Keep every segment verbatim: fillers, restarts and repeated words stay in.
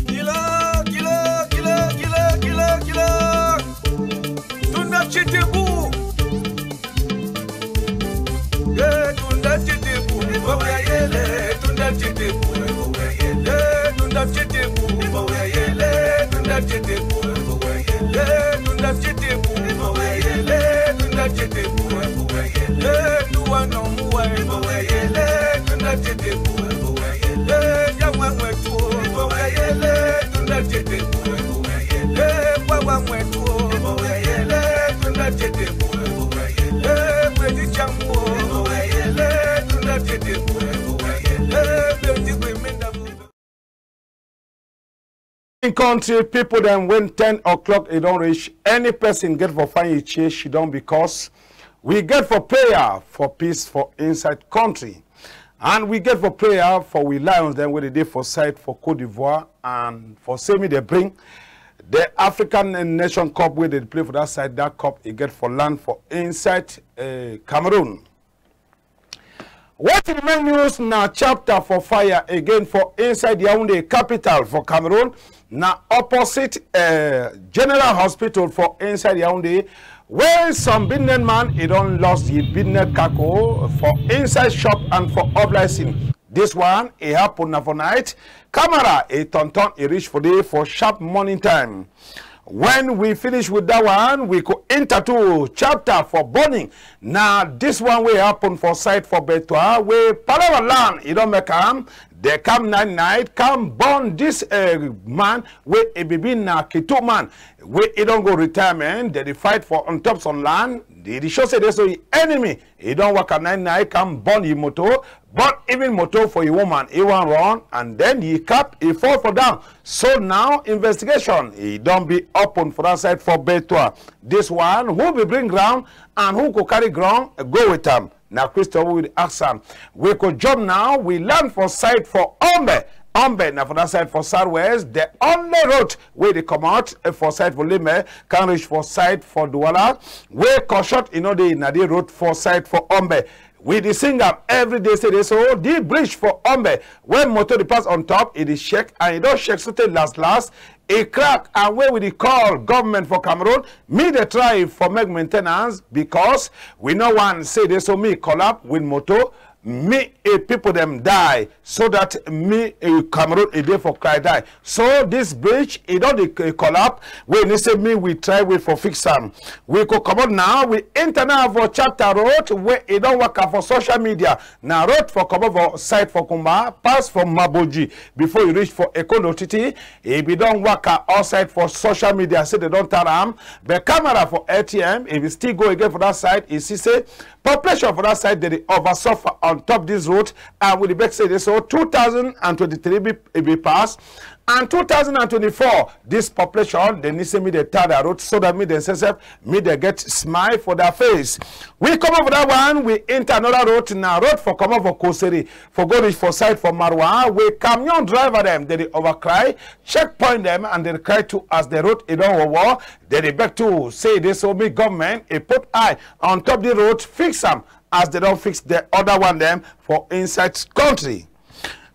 Kilo, kilo, kilo, kilo, kilo, kilo. Tunda Tshitibou. Eh, Tunda Tshitibou. Mboka yele, Tunda Tshitibou. Mboka yele, Tunda Tshitibou. Mboka yele, Tunda Tshitibou. Mboka yele, Tunda Tshitibou. Mboka yele, Tunda Tshitibou. Mboka yele, Nduwa no Muwa. Mboka yele, Tunda Tshitibou. In country people dem, when ten o'clock e don reach, any person get for find yi chair sidon, because we get for prayer for peace for inside country. And we get for prayer for we lions dem wey dey dey for side for Cote d'Ivoire, and for say me dey bring the African Nation Cup wey dey play for that side. That cup e get for land for inside, eh, Cameroon. Wetin remain news na chapter for fire again for inside Yaoundé, capital for Cameroon. Na opposite, eh, General Hospital for inside Yaoundé, wey some business man e don lost yi business kako for inside shop and for uprising. This one e happen na for night. Camera e turn turn e reach for there for sharp morning time. When we finish with that one, we go enter to chapter for burning. Na this one wey happen for side for Bertoua, wey palava land e don make am. Dey come night night, come burn this, eh, man wey e be be na Kitu man, wey e don go retirement. Dey dey fight for on top some land. Dey dey show say dey so yi enemy e don waka night night, come burn yi motor, burn even motor for yi woman. E wan run, and then yi cap e fall for down. So now investigation e don be open for that side for Bertoua. This one, who be bring ground and who go carry ground go with am? Na question we dey ask am. We go jump now. We land for side for Ombe. Ombe na for that side for southwest. The only road wey dey comot, eh, for side for Limbe can reach for side for Douala. Wey cut short e no dey, na the road for side for Ombe. We dey sing am every day, say dey so the bridge for Ombe, when motor dey pass on top, e dey shake, and e don shake sotey last last e crack. And wey we dey call government for Cameroon, me dey try for make maintenance, because we no wan say dey so me collapse with motor, me e people dem die, so that me e Cameroon e dey for cry die. So this bridge e don dey, eh, collapse. We need say me we try way for fix am. We go comot now. We enter now for chapter road wey e don waka for social media. Na road for comot for side for Kumba, pass for Maboji before you reach for Ekondo Titi. E be don waka outside for social media, say dey don tar am. But camera for L T M, e be still go again for that side. E see say population for that side dey dey over suffer on top this road, and we dey beg say dey so two thousand and twenty-three be, e be pass, and two thousand and twenty-four, this population dey need say me dey tar their road, so that me dey sef, me dey get smile for their face. We comot for that one, we enter another road, na road for comot for Kosere, for go reach for side for Maroua, wey camion driver dem dey dey over cry, checkpoint dem, and dey cry too as the road e don wowo. Dey dey beg too say dey so me government e put eye on top the road, fix am as dey don fix the other one dem for inside country.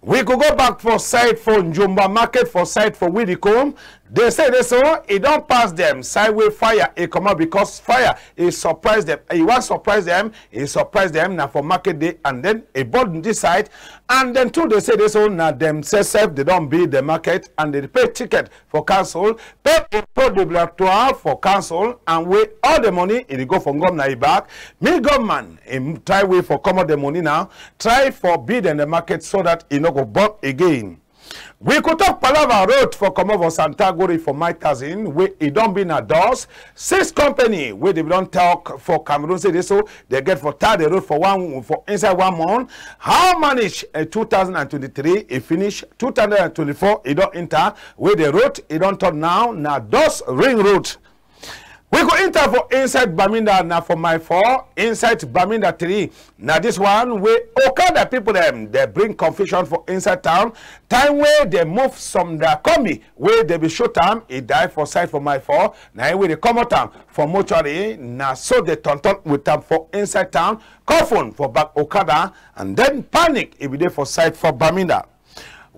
We go go back for side for Njumba market for side for Widikom. Dey say dey so e don pass dem side wey fire e comot, because fire e surprise dem. E wan surprise dem, e surprise dem na for market day, and then e burn this side. And then too dey say dey so na dem sef sef dey don build the market and dey pay ticket for council, pay impôt dérogatoire for council, and wey all the money e dey go for governor e back. Me government e try way for comot the money now, try for build dem the market so that e no go burn again. We go talk palava road for comot for Santa go reach for Mile Thousand, wey e don be na dust. Six company wey dey don talk for Cameroon say dey so dey get for tar the road for one, for inside one month. How manage, eh, two thousand and twenty-three, e finish, two thousand and twenty-four, e don enter, wey the road e don turn now na dust ring road. We go enter for inside Bamenda, na for Mile four, inside Bamenda three. Na this one wey okada people dem dey bring confusion for inside town. Time wey dey move some their combi wey dey be shoot am, e die for side for Mile four. Na him wey dey comot am for mortuary. Na so dey turn turn with am for inside town. Coffin for back okada, and then panic e be dey for side for Bamenda.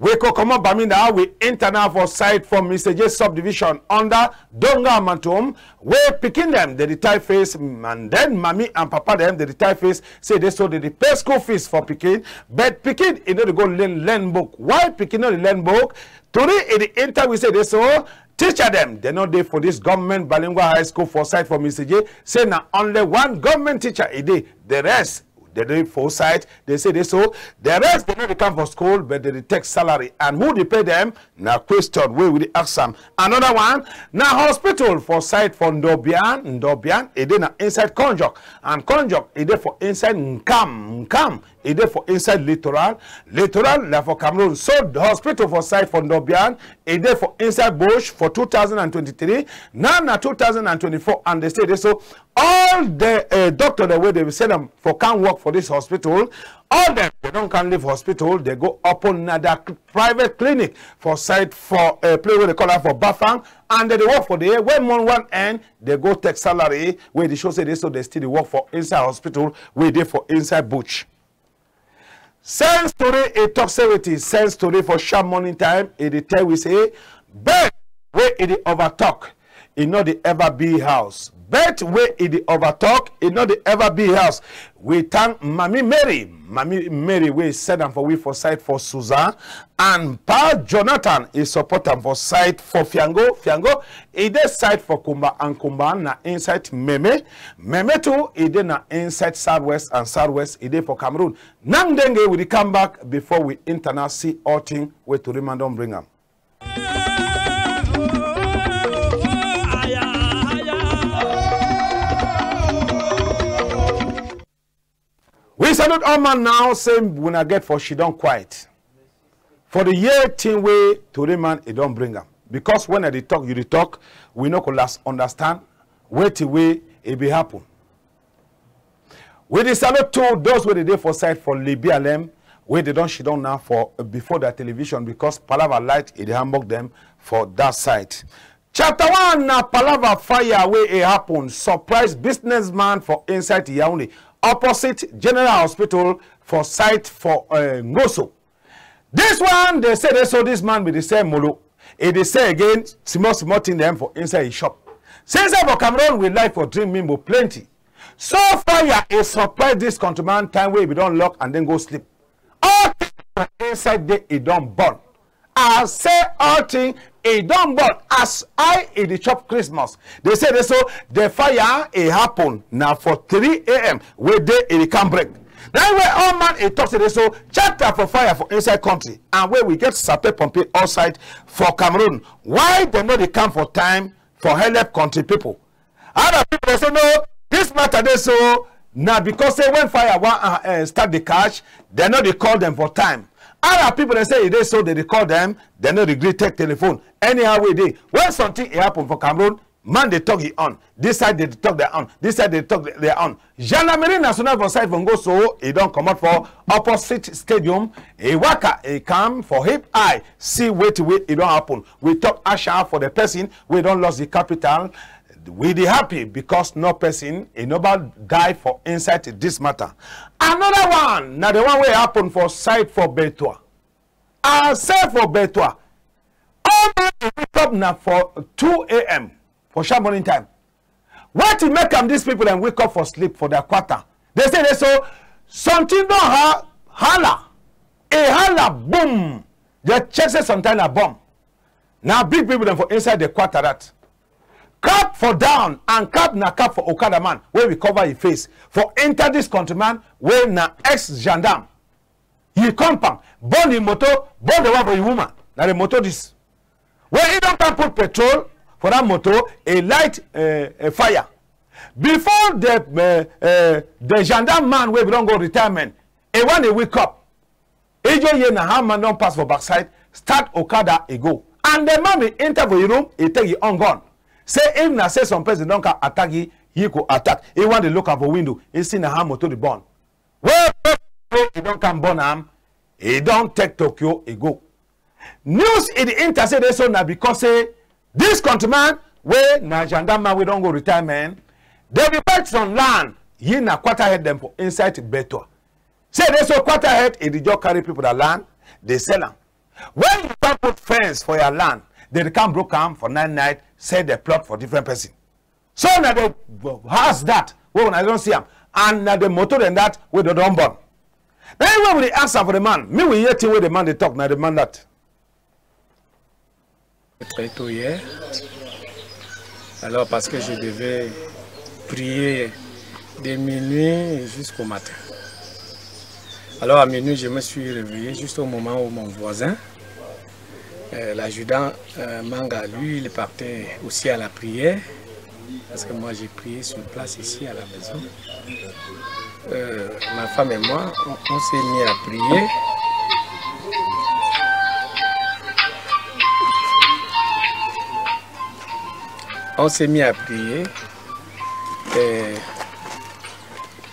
We go comot Bamenda, we enter now for side for Misaje subdivision under Donga Mantum, wey pikin dem dey dey tie face, mm, and then mami and papa dem dey dey tie face, say dey so dey dey pay school fees for pikin, but pikin e no dey go learn, learn book. Why pikin no dey learn book? Tori e dey enter we say dey so teacher dem, dey no dey for this government bilingual high school for side for Misaje, say na only one government teacher e dey, the rest dey dey for side, dey say dey so. The rest dey no dey come for school, but dey dey take salary. And who dey pay dem? Na question wey we dey ask am. Another one, na hospital for side for Ndobian. Ndobian, e dey na inside Konjok. And Konjok, e dey for inside Nkam. Nkam, e dey for inside Littoral. Littoral na for Cameroon. So the hospital for side for Ndobian, e dey for inside bush for two thousand and twenty-three. Now na two thousand and twenty-four, and dey say dey so all the, eh, doctor dem wey dey send am for come work for this hospital, all dem dey don come leave hospital, dey go open another cl-, private clinic for side for, eh, place wey dey call am for Bafang, and dey dey work for there. When month wan end, dey go take salary wey dey show say dey so dey still dey work for inside hospital wey dey for inside bush. Sense Tori e talk say wetin? Sense Tori for sharp morning time, e dey tell we say, bird wey e dey over talk, e no dey ever build house. Bird wey e dey over talk, e no dey ever build house. We thank Mami Mary, Mami Mary wey send am for we for side for Susan, and Pa Jonathan e support am for side for Fiango. Fiango e dey side for Kumba, and Kumba na inside Meme. Meme too e dey na inside Southwest, and Southwest e dey for Cameroon. Nang denge, we dey come back before we enter now see all thing wey Tori man don bring am. We salute all man now, say wuna get for sidon quiet for the year thing wey Tori man e don bring am. Because when I dey talk, you dey talk, we no go last understand wetin wey e be happen. We dey salute to those wey dey dey for side for Libya, dem wey dey don sidon now for, uh, before their television because palava light e dey hamburg dem for that side. Chapter one na palava fire wey e happen surprise businessman for inside Yaoundé, opposite General Hospital for side for, uh, Ngoso. This one, dey say dey so this man be dey sell molo. E dey sell again small small thing dem for inside his shop. Since I for Cameroon, we like for drink mimbo plenty. So fire e surprise this countryman time wey e be don lock and then go sleep. All thing for inside there e don burn. I say all thing e don burn as I e dey chop Christmas. Dey say dey so the fire e happen na for three a.m. wey day e dey come break. That wey all man e talk say dey so chapter for fire for inside country and wey we get sapeur pompier outside for Cameroon. Why dem no dey come for time for help country people? Other people dey say no, this matter dey so na because say when fire wan, uh, uh, start dey catch, dem no dey call dem for time. Other people dey say e dey so dem dey call dem, dem no dey gree take telephone. Anyhow wey dey, when something e happen for Cameroon, man dey talk e own, this side dey talk their own, this side dey talk their own. Gendarmerie nationale for side for Ngoso e don comot for opposite stadium. E waka e come for hip eye see wetin wey e don happen. We talk asha for the person wey don lost the capital. We dey happy because no person e no ba die for inside this matter. Another one na the one wey happen for side for Betua. I say for Betua, all man dey wake up na for two a.m. for sharp morning time. Wetin make am these people dem wake up for sleep for their quarter? Dey say dey so something don ha hala. E hala boom. Dey check say sometimes na bomb. Na big people dem for inside the quarter that. Cap for down and cap na cap for okada man wey we cover him face for enter this countryman wey na ex gendarme. Yi compound, burn yi motor, burn the one for yi woman. Na the motor this. When e don come put petrol for that motor, e light, eh, a fire. Before the, eh, eh, the gendarme man wey be don go retirement, e wan dey wake up. E just hear na how man don pass for backside, start okada, e go. And the man be enter for e room, e take e own gun. Say if na say some person don come attack e, e go attack. E wan dey look am for window, e see na how motor dey burn. Well, e don come burn am, e don take Tokyo, e go. News e dey enter say dey so na because say this countryman wey na gendarme man wey don go retirement, dem dey buy some land, yi na quarter head dem for inside Betua. Say dey so quarter head, e dey just carry people that land, dey sell am. When you come put fence for your land, dem dey come broke am for night night, sell the plot for different person. So na the house that wey una don see am, and na the motor dem that wey dem don burn. Na him wey we dey ask am for the man. Me we hear thing wey the man dey talk, na the man that. Très tôt hier. Alors, parce que je devais prier de minuit jusqu'au matin. Alors, à minuit, je me suis réveillé juste au moment où mon voisin, euh, l'adjudant, euh, Manga, lui, il partait aussi à la prière. Parce que moi, j'ai prié sur place ici à la maison. Euh, ma femme et moi, on, on s'est mis à prier. On s'est mis à prier. Et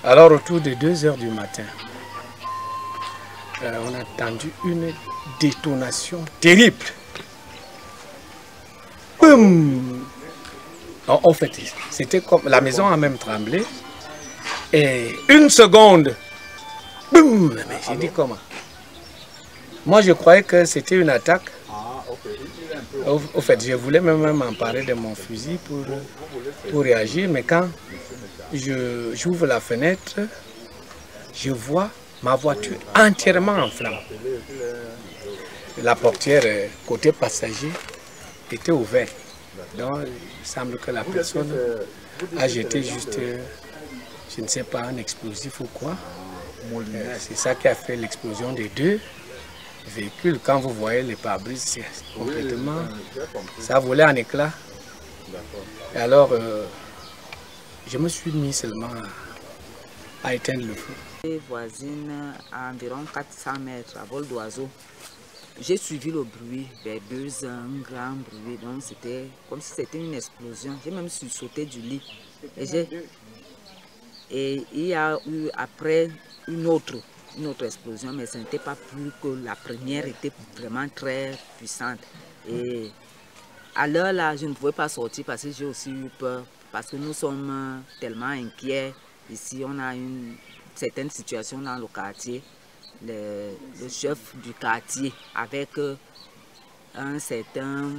alors, autour de deux heures du matin, euh, on a entendu une détonation terrible. Boum ! En, en fait, c'était comme la maison a même tremblé. Et une seconde, boum ! Mais j'ai dit comment ? Moi, je croyais que c'était une attaque. Au, au fait, je voulais même m'emparer de mon fusil pour, pour réagir, mais quand je, j'ouvre la fenêtre, je vois ma voiture entièrement en flammes. La portière, euh, côté passager était ouverte. Donc, il semble que la personne a jeté juste, euh, je ne sais pas, un explosif ou quoi. Euh, c'est ça qui a fait l'explosion des deux véhicules. Quand vous voyez les pare-brises, c'est complètement, ça a volé en éclats. Et alors, euh, je me suis mis seulement à, à éteindre le feu. Voisine, à environ quatre cents mètres, à vol d'oiseau. J'ai suivi le bruit, vers deux heures, un grand bruit. Donc, c'était comme si c'était une explosion. J'ai même sursauté du lit. Et j'ai, et il y a eu après une autre, une autre explosion, mais ce n'était pas plus que la première était vraiment très puissante. Et à l'heure là, je ne pouvais pas sortir parce que j'ai aussi eu peur, parce que nous sommes, euh, tellement inquiets. Ici, on a une certaine situation dans le quartier. Le, le chef du quartier avec, euh, un certain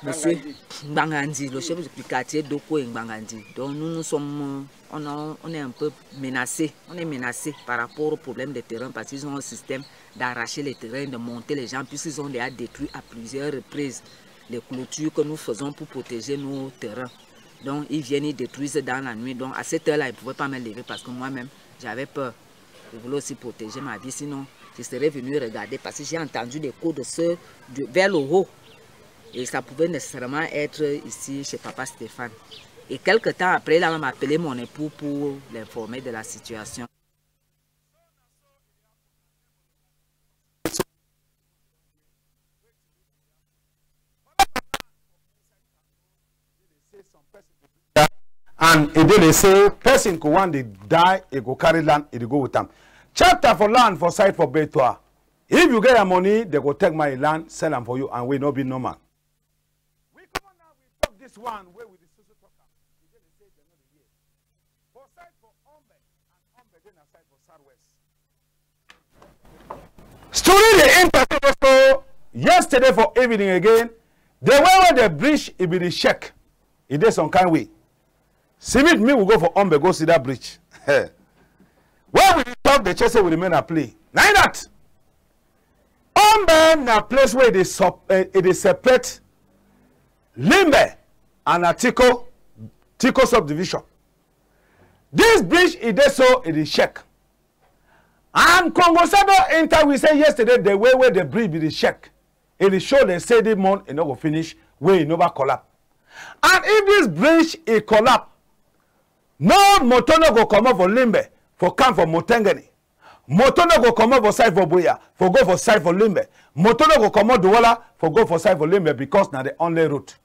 monsieur Ngangandi, le chef du quartier Doko et Ngangandi. Donc nous, nous sommes, euh, on a, on est un peu menacés. On est menacés par rapport au problème des terrains parce qu'ils ont un système d'arracher les terrains, de monter les gens, puisqu'ils ont déjà détruit à plusieurs reprises les clôtures que nous faisons pour protéger nos terrains. Donc, ils viennent, ils détruisent dans la nuit. Donc, à cette heure-là, ils ne pouvaient pas me lever parce que moi-même, j'avais peur. Je voulais aussi protéger ma vie. Sinon, je serais venu regarder parce que j'ai entendu des coups de ce, de, vers le haut. Et ça pouvait nécessairement être ici chez Papa Stéphane. Et quelque temps après, il a même appelé mon époux pour l'informer de la situation. And e dey dey say person go wan dey die, e go carry land, e dey go with am. Chapter for land for side for Betua. If you get your money, they go take my land, sell am for you, and we no be normal. We come on now, we talk this one wey we dey so so talk am. E dey dey say dem no dey hear. For side for Ombe, and Ombe dey na side for Southwest. Story dey enter so yesterday for evening again. The way wey the bridge e be dey shake, e dey some kind way. Smith, me we go for Ombe go see that bridge. When we dey talk, the chest say we remain at play. Na that. Ombe na place wey e dey sup-, eh, e dey separate Limbe and Atiko, Tiko subdivision. This bridge e dey so e dey shake. And Kongo State don enter we say yesterday the way wey the bridge be dey shake. E dey show dem say this month e no go finish wey e never collapse. And if this bridge e collapse, no motor no go comot for Limbe for come for Mutengene. Motor no go comot for side for Buea for go for side for Limbe. Motor no go comot Douala for go for side for Limbe because na the only route.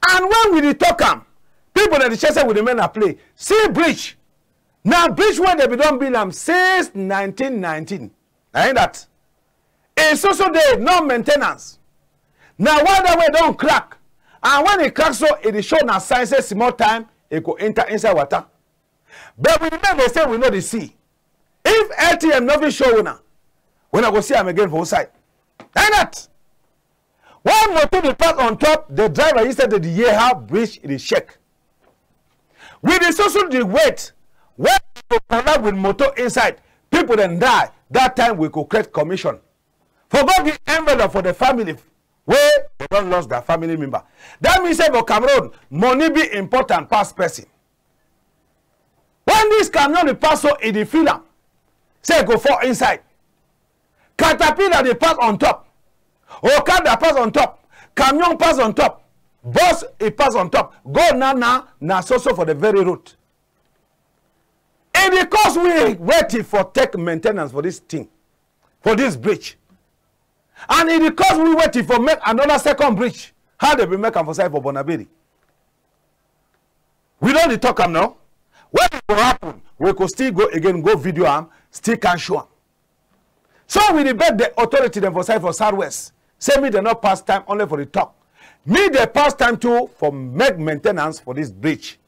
And when we dey talk am, people dem dey share say we dey make na play. See bridge. Na bridge wey dem be don build am since nineteen nineteen. Na im that. E so so dey, no maintenance. Na why that way don crack. And when e crack so, e dey show na sign say small time e go enter inside water. But we dey make dem say we no dey see. If L T M no fit show una, una go see am again for outside. Na im that. When motor dey pass on top, the driver instead dey hear how bridge e dey shake. We dey so so dey wait when we go collide with motor inside, people dem die. That time we go create commission for go give envelope for the family wey dem don lost their family member. That mean say for Cameroon, money be important pass person. When this camion dey pass so, e dey feel am say e go fall inside. Caterpillar dey pass on top. Okada pass on top. Camion pass on top. Bus e pass on top. Go na na na so so for the very road. E dey cause we wetin for take maintenance for this thing, for this bridge. And e dey cause we wetin for make another second bridge. How dem be make am for side for Bonaberi? We don dey talk am now. When e go happen, we go still go again, go video am, still can show am. So we dey beg the authority dem for side for Southwest, say me dem no pass time only for the talk. Me dem pass time too for make maintenance for this bridge.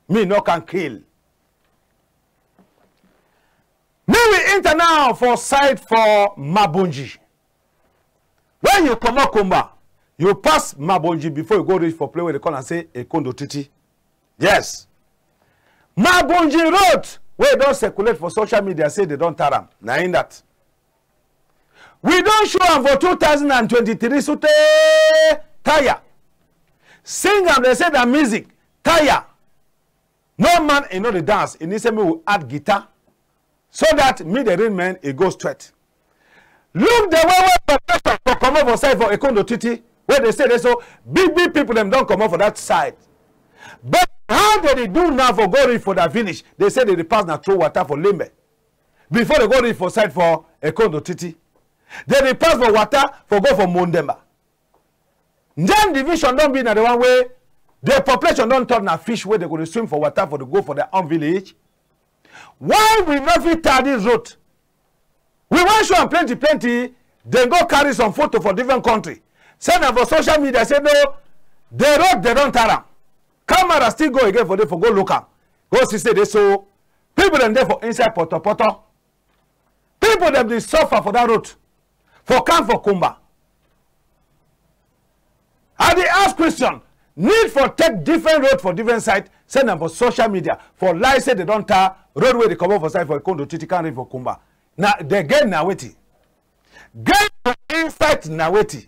Me no can kill. Me we enter now for side for Mabonji. When you comot Kumba, you pass Mabonji before you go reach for place wey dey call am say Ekondo Titi. Yes. Mabonji road wey don circulate for social media say dem don tar am. Na im that. We don show am for two thousand and twenty-three sotey tire. Sing am, dem say na music, tire. No man e no dey dance, e need say me we add guitar so that me the real man e go straight. Look the way wey population for comot for side for Ekondo Titi, wey dey say dey so big big people dem don comot for that side. But how dem dey do now for go reach for their village? Dem say dem dey pass na through water for Limbe before dem go reach for side for Ekondo Titi. Dem dey pass for water for go for Mondemba. Njan division don be na the one wey the population don turn na fish wey dem go dey swim for water for dey go for their own village. Why we no fit tar this road? We wan show am plenty plenty. Dem go carry some photo for different country, send am for social media, say no, the road dem don tar am. Camera still go again for dey for go look am, go see say dey so people dem dey for inside potopoto. People dem dey suffer for that road for come for Kumba. I dey ask question, need for take different road for different side, send am for social media for lie say dem don tar road wey dey comot for side for Ekondo Titi come reach for Kumba. Na the gain na wetin? Gain for inside na wetin?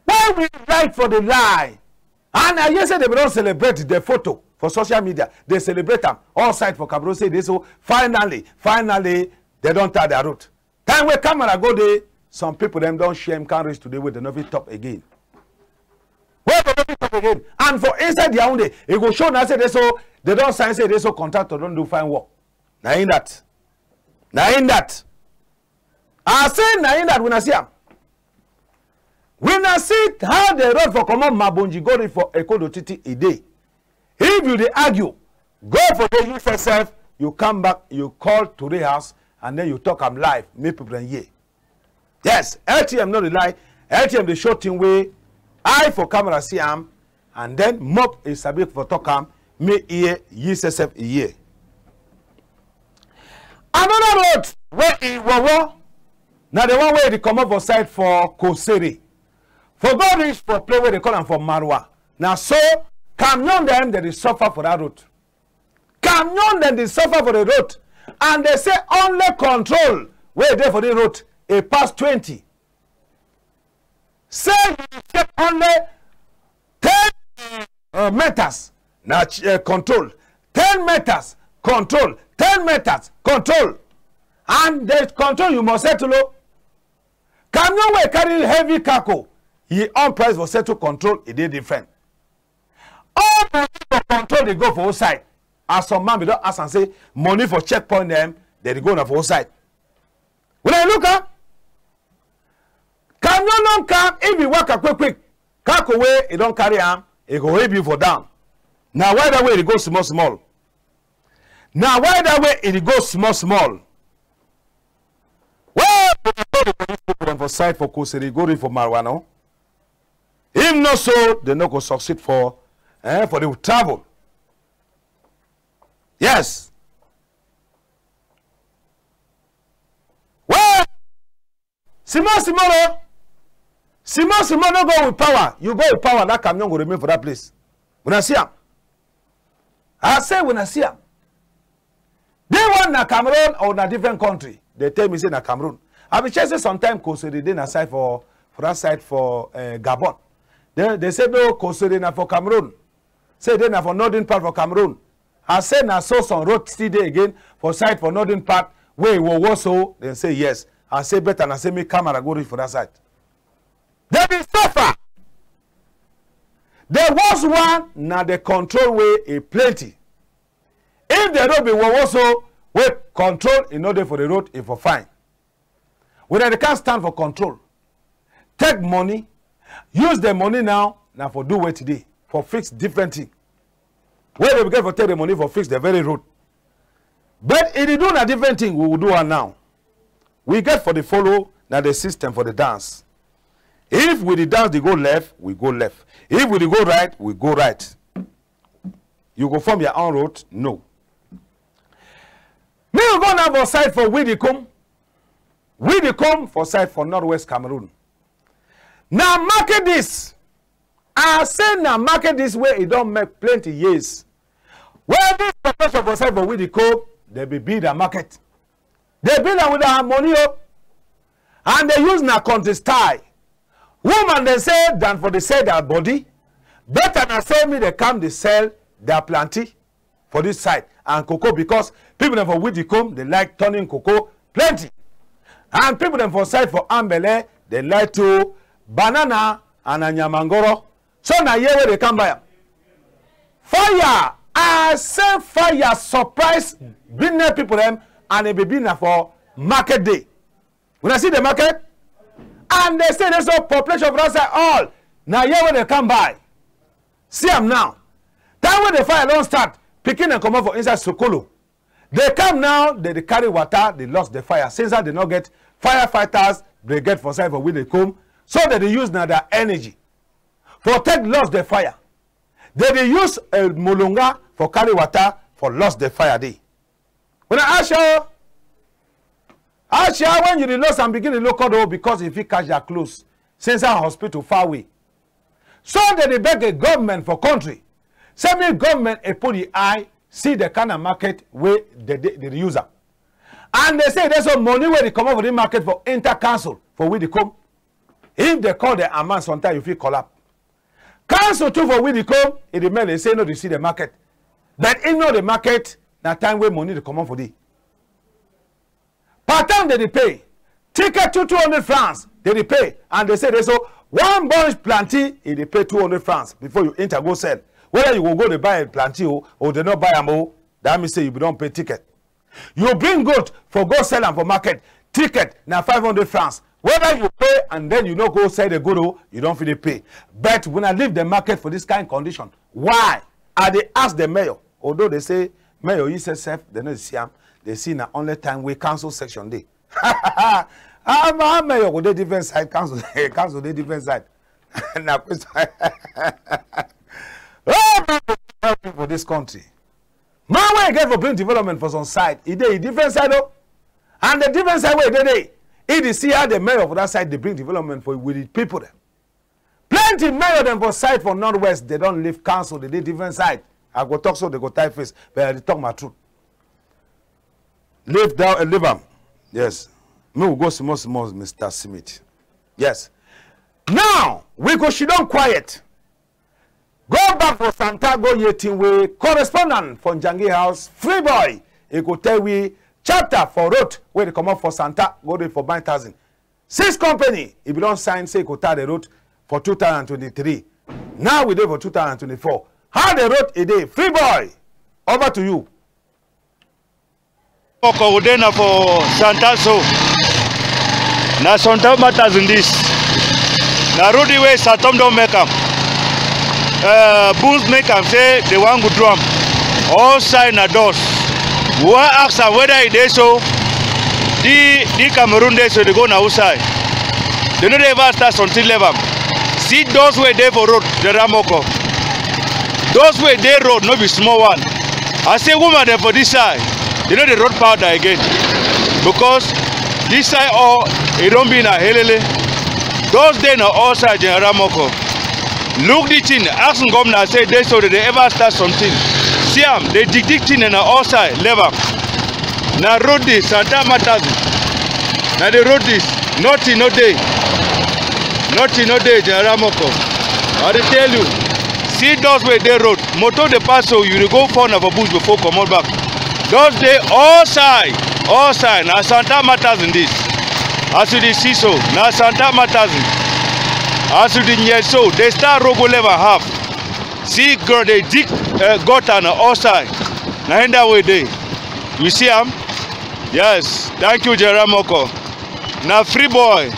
Why we like for the lie? And I hear say dem don celebrate the photo for social media. Dem celebrate am all side for Cameroon say dey so finally, finally, dem don tar their road. Time wey camera go dey, some people dem don shame come reach today wey dem no fit talk again. Wey dem no fit talk again. And for inside their own day, e go show na say dey so dem don sign say dey so contractor don do fine work. Na im that. Na im that. I say na im that, una see am. Una see how the road for comot Mabonji go reach for Ekondo Titi e dey. If you dey argue, go for dey you first self, you come back, you call Tori House, and then you talk am live, make people dem hear. Yes, L T M no dey lie. L T M dey show thing wey eye for camera see am, and then mop e sabi for talk am, make ear yi sef sef e hear. Another road wey e wowo na the one wey dey comot for side for Kosere, for go reach for place wey dey call am for Marwa. Na so camion dem dem dey suffer for that road. Camion dem dey suffer for the road, and dem say only control wey dey for the road e pass twenty. Say you dey check only ten, uh, meters na ch-, uh, control, ten meters control, ten meters control, and the control you must settle o. Camion wey carry heavy cargo, yi own price for settle control, e dey different. All money for control dey go for outside. As some man be don ask am say, money for checkpoint dem, dem dey go na for outside. When I look am, camion don come, if e waka quick quick, cargo wey e don carry am, e go heavy for down. Na why that way e dey go small small. Na why that way e dey go small small. Well, we dey tell the police people dem for side for Kosere, go read for marijuana. If not so, dem no go succeed for, eh, for the travel. Yes. Well, small small o. Small small no go with power. You go with power, that camion go remain for that place. Una see am? I say una see am. This one na Cameroon or na different country? Dem tell me say na Cameroon. I be check say sometime Kosere dey na side for, for that side for, eh, Gabon. Dem, dem say no, Kosere na for Cameroon. Say dey na for northern part for Cameroon. I say na so some road still dey again for side for northern part wey e worse so. Dem say yes. I say better na say make camera go reach for that side. Dem be suffer. The worst one na the control wey e plenty. If the road be worse so, wey control e no dey for the road, e for fine. Wuna dey come stand for control, take money, use the money now, na for do wetin dey, for fix different thing. Wey dem get for take the money for fix the very road. But e dey do na different thing, we will do am now. We get for the follow, na the system for the dance. If we dey dance, dey go left, we go left. If we dey go right, we go right. You go form your own road? No. Me, we go now for side for Widikum. Widikum for side for northwest Cameroon. Na market this. I say na market this wey e don make plenty years. Well, this population for side for Widikum, dem be build their market. Dem build am with their money o. And dem use na country style. Woman dem say than for dey sell their body, better na say make dem come dey sell their plantain for this side and cocoa, because people dem for Widikum dey like turning cocoa plenty. And people dem for side for Ambele, dem like to banana and anyamangoro. So na here wey dem come buy am. Fire, I say fire surprise business people dem, and e be be na for market day. Wuna see the market? And dem say dey so population for that side all, na here wey dem come buy. See am now. Time wey the fire don start, pikin dem comot for inside sukulu. Dem come now, dem dey carry water, dem lost the fire. Since that dem no get firefighters, dem get for side for Widikum. So dem dey use na their energy for take lost the fire. Dem dey use, eh, molonga for carry water for lost the fire dey. Wuna ask ya o. Ask ya when you dey lost and begin dey look out o, because e fit catch their clothes. Since that hospital far away. So dem dey beg the government for country. Say make government e put the eye, see the kind of market wey dem dey, dem dey use am. And dem say dey so money wey dey comot for the market for enter council for Widikum. If dem call the amount, sometimes you fit collapse. Council too for Widikum, e dey make dem say no dey see the market. But e know the market, na time wey money dey comot for dey. Part time dem dey pay. Ticket too two hundred francs, dem dey pay. And dem say dey so one bunch plantain, e dey pay two hundred francs before you enter go sell. Whether you go go dey buy plantain o, or dem no buy am o, that mean say you be don pay ticket. You bring goat for go sell am for market, ticket na five hundred francs. Whether you pay and then you no go sell the goat o, you don fit dey pay. But wuna leave the market for this kind condition. Why? I dey ask the mayor. Although dem say mayor yi sef sef, dem no dey see am. Dem see na only time wey council session dey. How, how mayor go dey different side, council, council dey different side? Na question. Oh, man, for this country. Man wey get for bring development for some side, e dey e different side o. And the different side wey e dey dey, e dey see how the mayor for that side dey bring development for with the people dem. Plenty mayor dem for side for northwest, dem don leave council, dem dey different side. I go talk so dem go tie face, but I dey talk my truth. Leave that, eh, leave am. Yes. Make we go small small, Mister Smith. Yes. Now we go sidon quiet. Go back for Santa, go hear thing wey correspondent for Njangi House, Free Boy, e go tell we chapter for road wey dey comot for Santa, go dey for Mile Thousand. Six company, e be don sign say e go tar the road for two thousand twenty-three. Now we dey for two thousand twenty-four. How the road e dey? Free boy, over to you. Oko we dey na for Santa so. Na Santa matters in this. Na road wey Satom don make am. Uh, Bulls make am say they wan go do am. All side na dust. We wan ask am whether e dey so. The, the Cameroon dey so, dey go na who side? They no dey ever start something level am. See those wey dey for road, the Ramoko. Those wey dey road no be small one. I say woman dem for this side, they no dey road powder again. Because this side all, e don be na helele. Those dey na all side, General Moko. Look the thing, ask governor say they so they dey ever start something. See am, they dig dig thing na all side, level am. Na road this, Santa Matters. Na the road this, nothing no dey. Nothing no dey, General Moko. I dey tell you, see those wey dey road. Motor dey pass so, you dey go fall na for bush before comot back. Just dey all side, all side. Na Santa Matters in this. As you dey see so, na Santa Matters in. As you dey hear so, they start road go level half. See girl dey dig, uh, gutter na all side. Na in that way dey. You see am? Yes. Thank you, General Moko. Na free boy.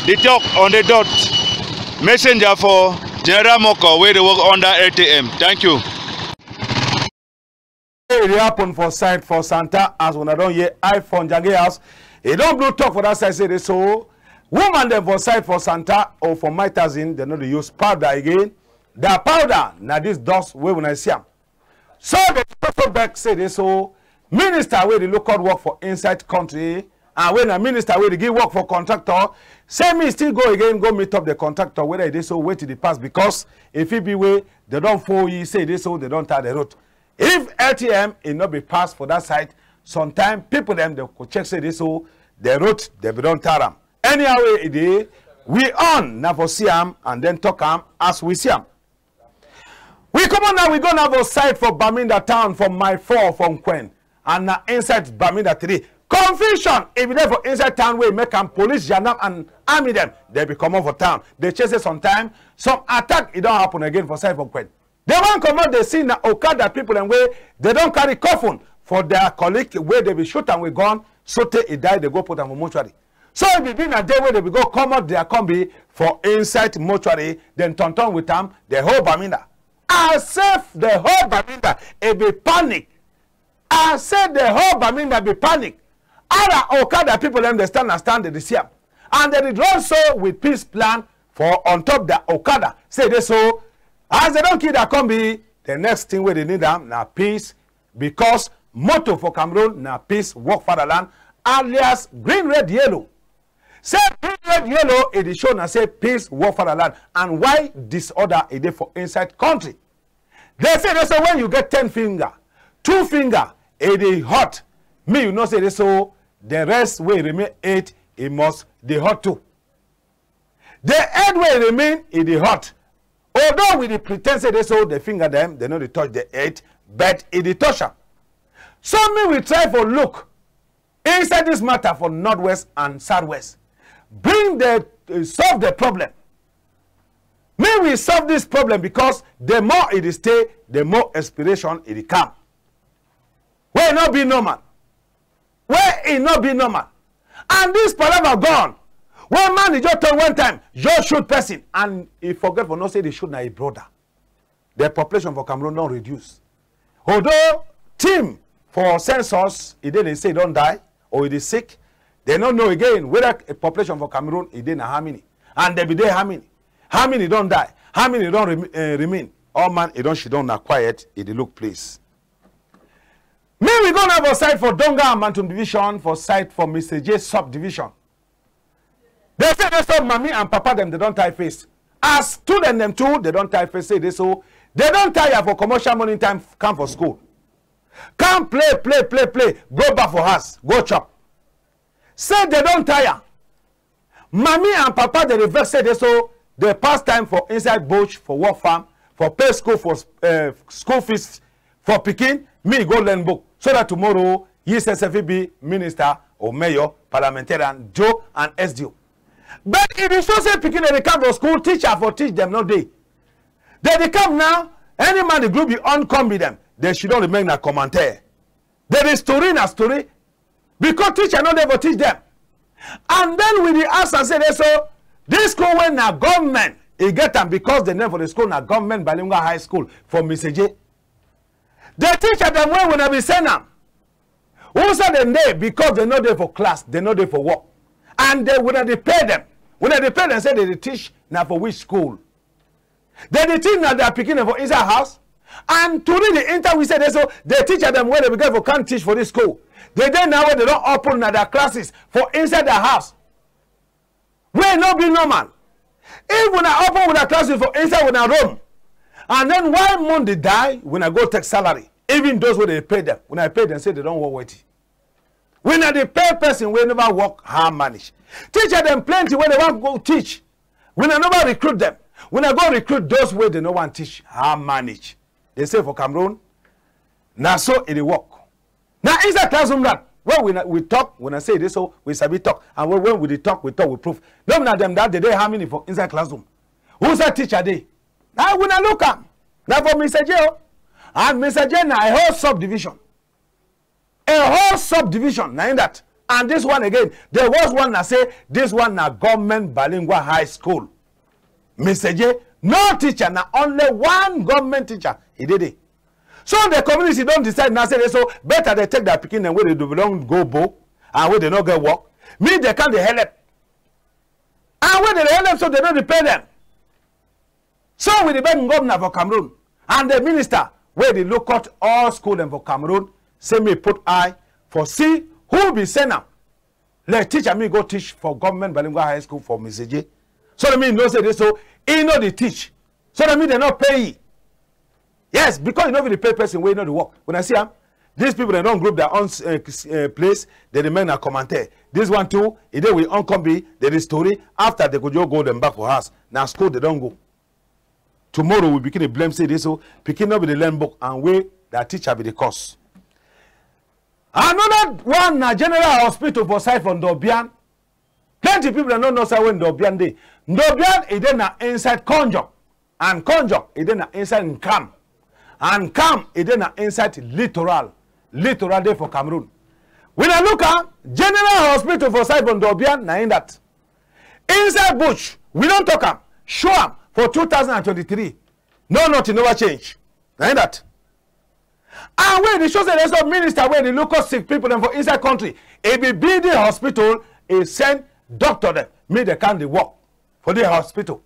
Dey talk on the dot. Messenger for General Moko wey dey work under L T M. Thank you. E dey happen for side for Santa, as una don hear, I for Njange house. E don blow talk for that side, say dey so woman dem for side for Santa or for Maitazin, dem no dey use powder again. Their powder na this dust wey una see am. So dey also beg say dey so minister wey dey look out work for inside country, and wey na minister wey dey give work for contractor, say me still go again, go meet up the contractor whether e dey so wetin dey pass, because e fit be wey dem don fool yi say dey so dem don tar the road. If L T M e no be pass for that side, sometime people dem dey go check say dey so the road dem be don tar am. Anyhow wey e dey, we own na for see am and then talk am as we see am. We comot now, we go now for side for Bamenda town for Mile four for Nkwen, and na inside Bamenda today. Confusion e be dey for inside town wey make am police, gendarme and army dem, dem be comot for town. Dey check say sometime some attack e don happen again for side for Nkwen. Dey wan comot dey see na okada people dem wey dey don carry coffin for their colleague wey dey be shoot am with gun, sotey e die, dey go put am for mortuary. So e be be na dey wey dey be go comot their combi for inside mortuary, then turn turn with am the whole Bamenda. As if the whole Bamenda e be panic. I say the whole Bamenda be panic. Other okada people dem dey stand na stand, dey dey see am. And dey dey run so with peace plan for on top their okada. Say dey so, as dey don kill their combi, the next thing wey dey need am na peace, because motto for Cameroon na peace, work fatherland, alias green, red, yellow. Say green, red, yellow, e dey show na say peace, work fatherland, and why disorder e dey for inside country. Dey say dey so when you get ten finger, two finger e dey hot. Me you know say dey so the rest wey remain eight, e must dey hot too. The head wey remain e dey hot. Although we dey pretend say dey so the finger dem, dey no dey touch the head, but e dey touch am. So me we try for look inside this matter for northwest and southwest. Bring the, uh, solve the problem. Make we solve this problem, because the more e dey stay, the more inspiration e dey come. Wey e no be normal. Wey e no be normal. And this palava gone. When man e just turn one time, just shoot person, and e forget for know say dey shoot na e brother. The population for Cameroon don reduce. Although team for census, e dey dey say e don die or e dey sick, dey no know again whether a population for Cameroon e dey na how many, and dey be dey how many, how many don die, how many don rem-, eh, remain. All man e don shidon na quiet, e dey look place. Make we go now for side for Donga and Mantung division, for side for Mister J subdivision. Dey say dey so mami and papa dem, dey don tie face. As student dem too, dey don tie face, say dey so dey don tire for commercial morning time, come for school. Come play, play, play, play, go back for house, go chop. Say dey don tire. Mami and papa dey dey vex, say dey so dey pass time for inside bush, for work farm, for pay school for, eh, school fees for pikin, me go learn book, so that tomorrow yi sef sef fit be minister or mayor, parliamentarian, D O and S D O. But e dey show say pikin dem dey come for school, teacher for teach dem no dey. Dem dey come now, any man the group you on come be dem. Dem should don remain na commentaire. Dem dey story na story. Because teacher no dey for teach dem. And then we dey ask am say dey so, this school wey na government, e get am because the name for the school na Government Bilingual High School for Misaje. The teacher dem wey wuna be send am, who say dem dey because dem no dey for class, dem no dey for work. And dey, wuna dey pay dem. Wuna dey pay dem say dem dey teach na for which school? Dem dey teach na their pikin dem for inside house. And tori dey enter we say dey so, the teacher dem wey dem be get for come teach for this school, dey dey now wey dem don open na their classes for inside their house. Wey no be normal. If wuna open wuna classes for inside wuna room, and then while moon dey die, wuna go take salary. Even those wey dey pay dem, wuna pay dem say dem don work wetin? Wuna dey pay person wey never work, how manage? Teacher dem plenty wey dey wan go teach. Wuna never recruit dem. Wuna go recruit those wey dem no wan teach, how manage? Dey say for Cameroon, na so e dey work. Na inside classroom that when we, we talk, wuna say e dey so, we sabi talk. And when, when we dey talk, we talk with proof. No be na dem that dey dey how many for inside classroom? Who say teacher dey? Na wuna look am. Na for Misaje o. And Misaje na a whole subdivision. A whole subdivision, na in that. And this one again, the worst one na say, this one na Government Bilingual High School. Misaje, no teacher, na only one government teacher, e dey dey. So the community don decide now say, dey so, better dey take their pikin dem wey dey don go bo, and wey dey no get work, make dey come dey help. And wey dey dey help so dey no dey pay dem. So we dey beg governor for Cameroon and the minister wey dey look out all school dem for Cameroon, say make put eye for see who be send am. Let teacher me go teach for Government Bilingual High School for Misaje. So that me know say dey so, e no dey teach. So that me dey no pay e. Yes, because you no fit dey pay person wey no dey work. Wuna see am, these people dem don group their own, eh, s-, eh, place, dey remain na commentaire. This one too, e dey with own combi, dey dey story. After dey go just go dem back for house. Na school dey don go. Tomorrow we begin dey blame say dey so, pikin no be dey learn book and wey their teacher be dey cause. Another one na General Hospital for side for Ndobian. Plenty people dem no know side wey Ndobian dey. Ndobian e dey na inside Konjo. And Konjo e dey na inside Nkam. And Nkam e dey na inside Littoral. Littoral dey for Cameroon. Wuna look am, General Hospital for side for Ndobian, na in that. Inside bush, we don talk am, show am for two thousand and twenty-three. No, nothing never change. Na in that. And wey dey show say dey so minister wey dey look out sick people dem for inside country, e be build the hospital, e send doctor dem, make dey come dey work for the hospital.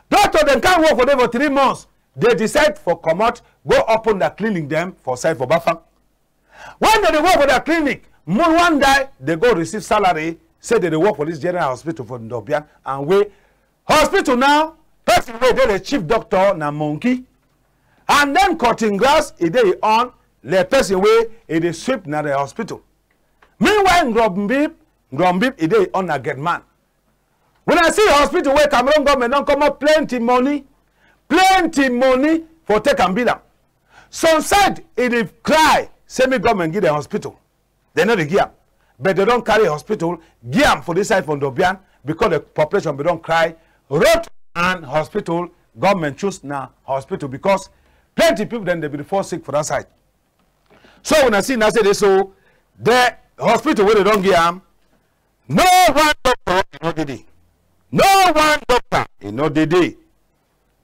Doctor dem come work for there for three months. Dey decide for comot, go open their clinic dem for side for Bafang. When dey dey work for their clinic, moon wan die, dey go receive salary, say dey dey work for this General Hospital for Ndobian, and wey hospital now, person wey dey the chief doctor na monkey, and then cutting grass, e dey e own, the person wey e dey sweep na the hospital. Meanwhile, Ngrombib, Ngrombib, e dey e own na gate man. Wuna see hospital wey Cameroon government don comot plenty money, plenty money for take am build am. Some side, e dey cry, say make government give dem hospital. Dem no dey give am. But dey don carry hospital, give am for this side for Ndobian, because the population be don cry. Road and hospital, government choose na hospital because plenty people dem dey be dey fall sick for that side. So wuna see now say dey so, the hospital wey dey don give am, no one doctor e no dey dey. No one doctor e no dey dey.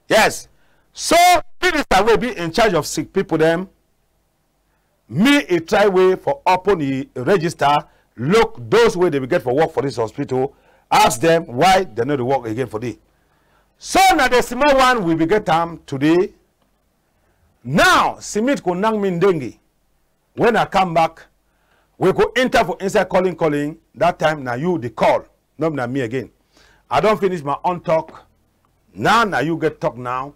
Yes. So minister wey be in charge of sick people dem, me e try way for open e register, look those wey dey be get for work for this hospital, ask dem why dem no dey work again for there. So na the small one we be get am today. Now, Smith go knack me ndenge. When I come back, we go enter for inside calling, calling. That time, na you dey call, no be na me again. I don finish my own talk. Now, na you get talk now.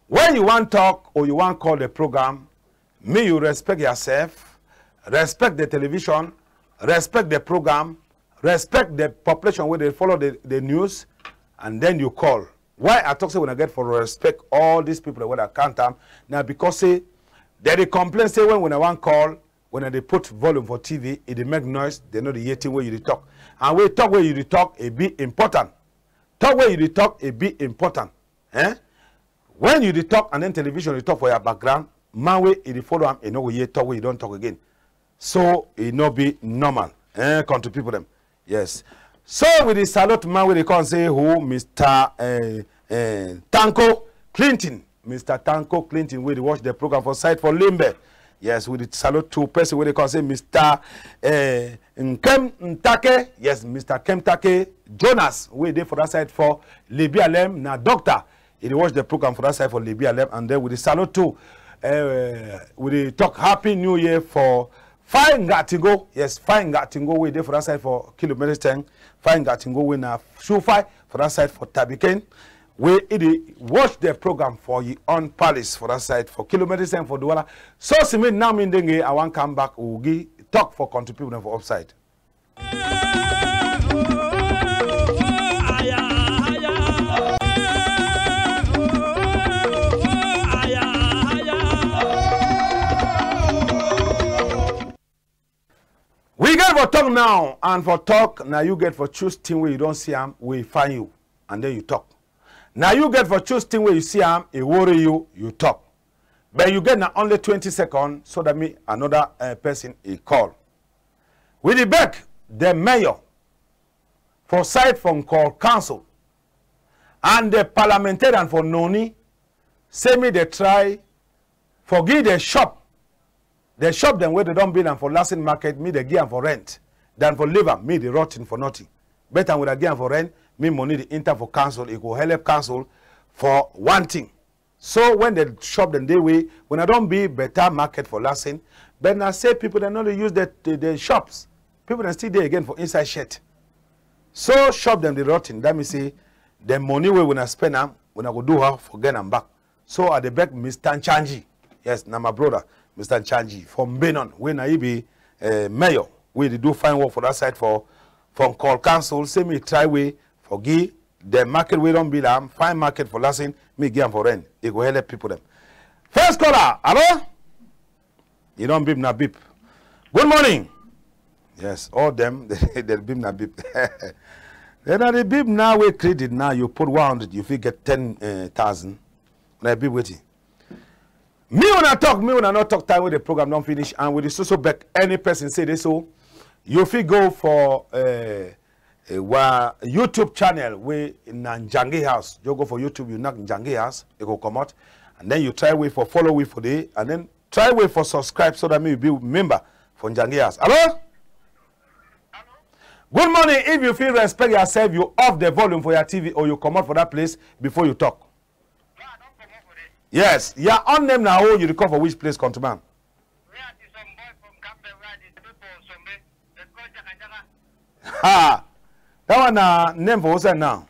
When you wan talk or you wan call the program, me you respect yourself, respect the television, respect the program, respect the population wey dey follow the, the news, and then you call. Why I talk say wuna get for respect all these people wey I count am, na because say dem dey complain say when wuna wan call, When I dey put volume for T V, e dey make noise, dem no dey hear thing wey you dey talk. And wey talk wey you dey talk, e be important. Talk wey you dey talk, e be important. Eh? When you dey talk and then television dey talk for your background, man wey e dey follow am, e no go hear talk wey you don talk again. So e no be normal. Eh, country people dem. Yes. So we dey salute man wey dey come say who, Mister eh, eh, Tanko Clinton. Mister Tanko Clinton wey dey watch the program for side for Limbe. Yes, we dey salute to person wey dey come say Mister eh, Nkem Ntake. Yes, Mister Nkem Ntake Jonas wey dey for that side for Libialem na doctor. E dey watch the program for that side for Libialem, and then we dey salute too. Eh, we dey talk Happy New Year for Fine Ngatingo. Yes, Fine Ngatingo wey dey for that side for Kilometre ten. Fine Ngatingo wey na Shufai for that side for Tabiken. Wey e dey watch the program for yi own palace for that side for Kilometre ten for Douala. So Simi now me ndenge I wan come back, we go give talk for country people dem for upside. We get for talk now, and for talk, na you get for choose thing wey you don see am, wey find you, and then you talk. Na you get for choose thing wey you see am, e worry you, you talk. But you get na only twenty seconds so that me another eh, person e call. We dey beg the mayor for side for Nkol Council and the parliamentarian for Noni say me dey try for give the shop, the shop dem wey dey don build am for Lassen market, me dey give am for rent than for leave am, me dey rotten for nothing. Better when I give am for rent, me money dey enter for council, e go help council for one thing. So when the shop dem dey wey, when I don be better market for Lassen, but na say people dem no dey use the, the, the shops. People dem still dey again for inside shed. So shop dem dey rotten. That mean say the money wey una spend am, una go do how for get am back. So I dey beg Mister Nchanji. Yes, na my brother, Mister Nchanji from Benin, wey na he be eh, mayor, wey dey do fine work for that side for for Nkol Council. Say me try way for give the market wey don build am, fine market for Lassen, me give am for rent. E go help people dem. First caller, hello? You don beep na beep. Good morning. Yes, all dem they beep na beep. Then na the beep now wey credit now you put one hundred, you fit get ten thousand. Na beep wetin? Me una talk, me una no talk time wey the program don finish, and we dey so so beg any person say dey so. You fit go for eh, eh, wa YouTube channel wey na Njangi House. You go for YouTube, you knack Njangi House, e go comot, and then you try way for follow we for dey, and then try way for subscribe so that me you be member for Njangi House. Hello? Good morning. If you fit respect yourself, you off the volume for your T V or you comot for that place before you talk. Yes, your own name na who, you dey call for which place, countryman? Ha! That one na name for who side now?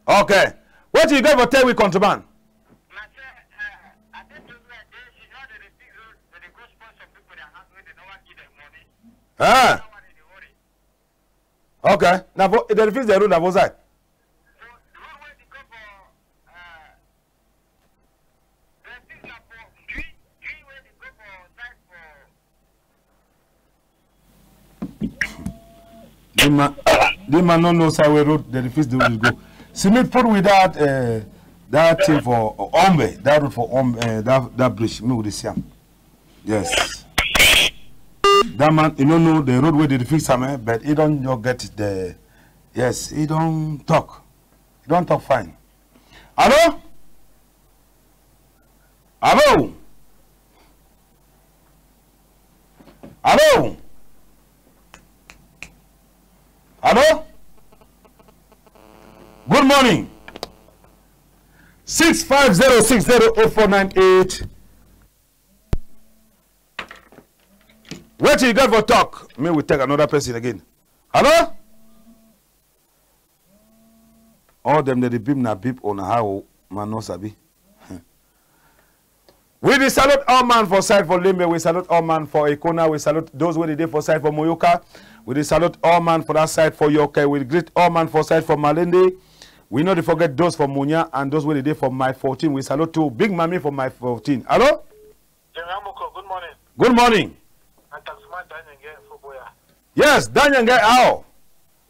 Okay. Wetin you get for tell we, countryman? Eh. Okay. Na for, dem fix the road na for side. The man, the man no know side wey road, dem fix the road go. Simi put with that, uh, that thing for Ombe, that road for Ombe, uh, that, that bridge, me we dey see am. Yes. That man, you no know the road wey dem fix am, eh? But he don just get the, yes, he don talk. He don talk fine. Hello? Hello? Hello? Hello? Good morning. Six five zero six zero eight four nine eight. Wetin you get for talk? Me we take another person again. Hello? All dem dey beep na beep on how man no sabi. We dey salute all man for side for Limbe. We salute all man for Ekona. We salute those wey dey dey for side for Moyoka. We dey salute all man for that side for Yoke. We greet all man for side for Malende. We no dey forget those for Munya and those wey dey dey for Mile fourteen. We salute too. Big Mami for Mile fourteen. Hello? General Moko, good morning. Good morning. Na Taxman Daniel Nge for Boya. Yes, Daniel Nge, how?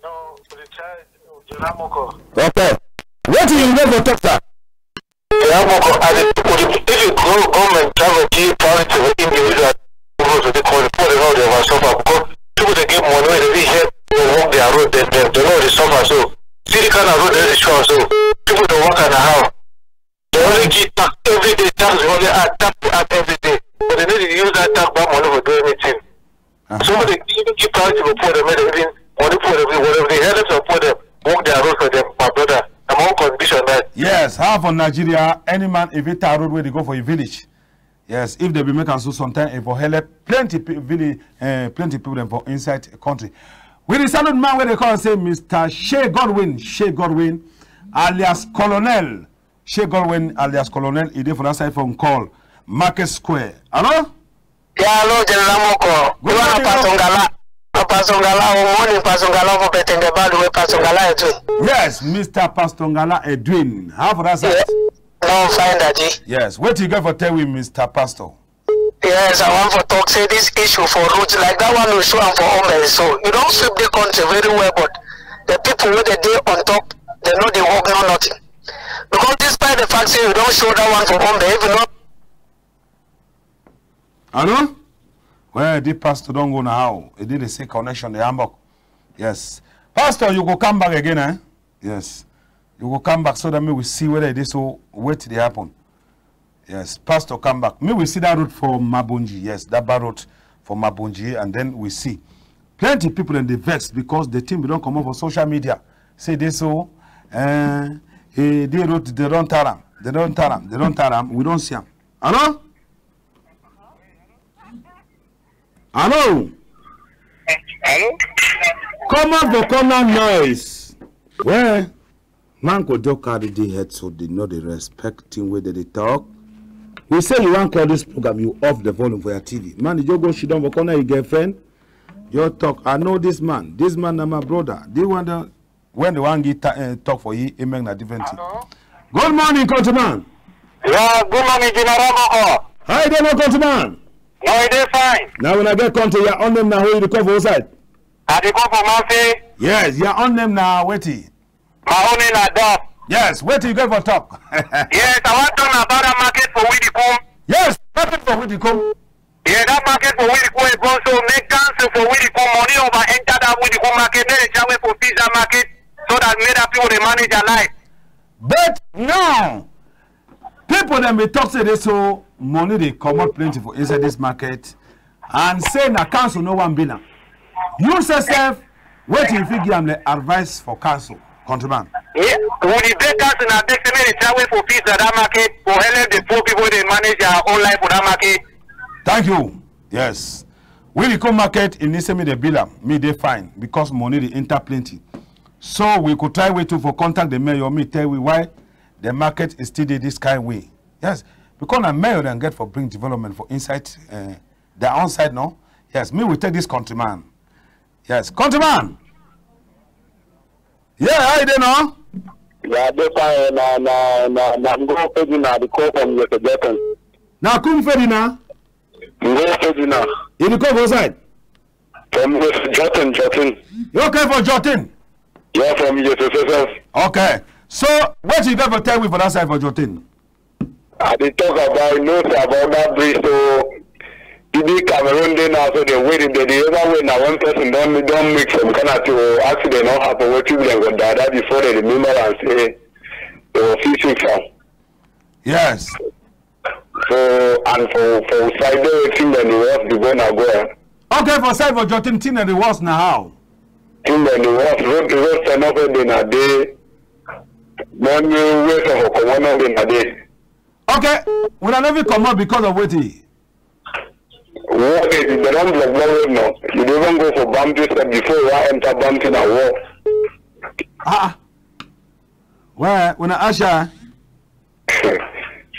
No, we dey try, General Moko. Okay. Wetin you go for talk, sir? General Moko, as the people, the, if you go government, travel, give priority to the individual, people for the country, people dey know dey over suffer because people dey get money wey dey fit help dem work their road, dem, dem, dem no dey suffer. So, see the kind of road dem dey show, so people dey work and how. Dem only give tax every day, tax dey only add, tax dey add every day. But dem no dey use that tax buy money for do anything. Uh-huh. So make dem even give priority for poor dem, make dem even money poor dem, whatever dey help some poor dem work their road for dem, my brother. Na my own contribution that. Yes, half of Nigeria, any man, if e tar road wey dey go for e village. Yes, if dem be make am so, sometime e for help plenty pe-, village, eh, plenty people dem for inside country. We dey salute man wey dey call say Mister Shey Godwin, Shey Godwin, alias Colonel. Shey Godwin alias Colonel, e dey for that side for Nkol Market Square. Hello? Yeah, hello, General Moko. Good morning, Pastor Ngala. Na Pastor Ngala, good morning, Pastor Ngala for Betenge Balu, wey Pastor Ngala Edwin. Yes, Mister Pastor Ngala Edwin. How for that side? Yeah. No, fine, Daddy. Yes. Wetin you get for tell we, Mister Pastor? Yes, I want for talk say this issue for road, like that one we show am for Ombe. So you don sweep the country very well, but the people wey dey dey on top, dem no dey work, no nothing. Because despite the fact say you don show that one for Ombe, if you no Hello? Well, the pastor don go na how? E dey the same connection, the hamburg. Yes. Pastor, you go come back again, eh? Yes. You go come back so that make we see whether e dey so, wetin dey happen. Yes, pastor come back. Make we see that road for Mabonji. Yes, that bad road for Mabonji, and then we see. Plenty people dem dey vex because the thing be don comot for social media. Say dey so, eh, eh, the road, dem don tar am, dem don tar am, dem don tar am. We don see am. Hello? Hello? Hello? Come out for corner noise. Where? Man go just carry the head so dem no dey respect thing wey dem dey talk. We say you wan call this program, you off the volume for your T V. Man, you just go sit down for corner, your girlfriend. You talk, "I know this man. This man na my brother." This one don When dem wan give ta-, eh, talk for yi, e make na different thing. Hello? Good morning, countryman. Yeah, good morning, General Moko. How you dey, my countryman? No, e dey fine. Now, when I get country, your own name na who, you dey call for which side? I dey call for Mafe. Yes, your own name na wetin? My own name na Dab. Yes, wetin you get for talk? Yes, I wan talk about that market for Widikum. Yes, market for Widikum. Yeah, that market for Widikum e burn, so make council for Widikum, money over enter that Widikum market, make dem try way for fix that market so that make that people dey manage their life. But now, people dem be talk say dey so money dey comot plenty for inside this market, and say na council no wan bill am. You say sef, wetin you fit give am like advice for council, countryman? Yeah, we dey beg council na beg say make dem try way for fix that, that market for help the poor people dey manage their own life for that market. Thank you. Yes. We dey come market, e need say me dey bill am, me dey fine because money dey enter plenty. So we could try way too for contact the mayor, me tell we why the market is still dey this kind way. Yes, because na mayor dem get for bring development for inside, eh, their own side, no? Yes, me we take this countryman. Yes, countryman. Yeah, how you dey now? Yeah, dey fine. Na, na, na, na Ngo Pedina, the call from Yekejeton. Na Kum Fedina? Ngo Pedina. You dey call for side? From Jotin, Jotin. You okay for Jotin? Yeah, from Yekejeton. Okay. So, what you got for tell me for that side for Jotin? I dey talk about, you know, say about that bridge, so e be Cameroon dey now, so dey wait, if dey dey ever wait, na when person don, don make some kind of thing, or accident don happen, wey people dem go die, that before dey remember am say dey go fit fix am. Yes. So, and for, for side there, thing dem dey worse before na go, eh. Okay, for side for Jotin, thing dem dey worse na how? Thing dem dey worse, road, road turn up, eh, dey na dey, when you wait for comot, no dey na dey. Okay, wuna no fit comot because of wetin? What is it? They don block, block road now. You dey even go for Bamti side before you wan enter Bamti na wall. Ah. Well, wuna ask ya.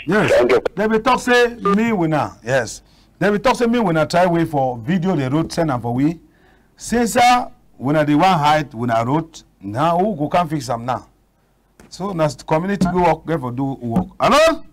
Yes. Thank you. Dem be talk say me wuna. Yes. Dem be talk say me wuna try way for video the road, send am for we. Since, uh, wuna dey wan hide wuna road, now who go come fix am now? So na community we work, get for do work. Hello?